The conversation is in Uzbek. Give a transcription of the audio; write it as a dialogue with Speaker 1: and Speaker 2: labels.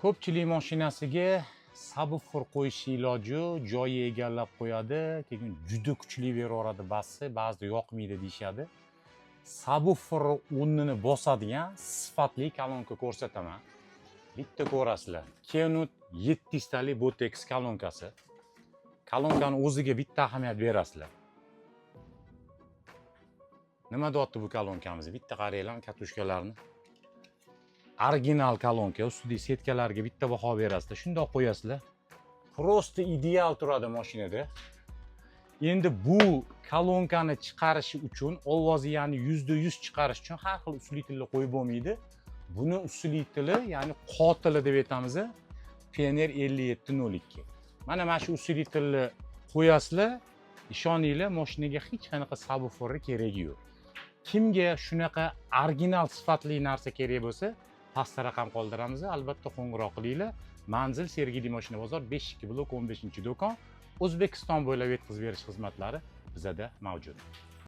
Speaker 1: Ko'pchilik mashinasiga subwoofer qo'yish iloji joyi egallab qo'yadi, keyin juda kuchli beraveradi bassi, ba'zida yoqmaydi deyishadi. Subwoofer o'rnini bosadigan sifatli kolonka ko'rsataman. Bitta ko'rasizlar. Kenwood 700 talik Botex kolonkasi. Kolonkani o'ziga bitta ahamiyat berasizlar. Nima deyapti bu kolonkamiz? Bitta qaranglar катушка larni. Original kolonka, ustidagi setkalarga bitta baho berasizlar. Shundoq qo'yasizlar. Просто ideal turadi mashinada. Endi bu kolonkani chiqarishi uchun, ovozi ya'ni 100% chiqarish uchun har xil усилитель lar qo'yib bo'lmaydi. Buni усилитель i, ya'ni qotili deb aytamiz, Pioneer 5702. Mana shu усилитель ni qo'yasizlar, ishoninglar, mashinaga hech qanaqa subwooferni keragi yo'q. Kimga shunaqa original sifatli narsa kerak bo'lsa, pastda raqam qoldiramiz, albatta qo'ng'iroq qilinglar. Manzil: Sergeli mashina bozor, 52 blok, 15-do'kon. O'zbekiston bo'ylab yetkazib berish xizmatlari bizada mavjud.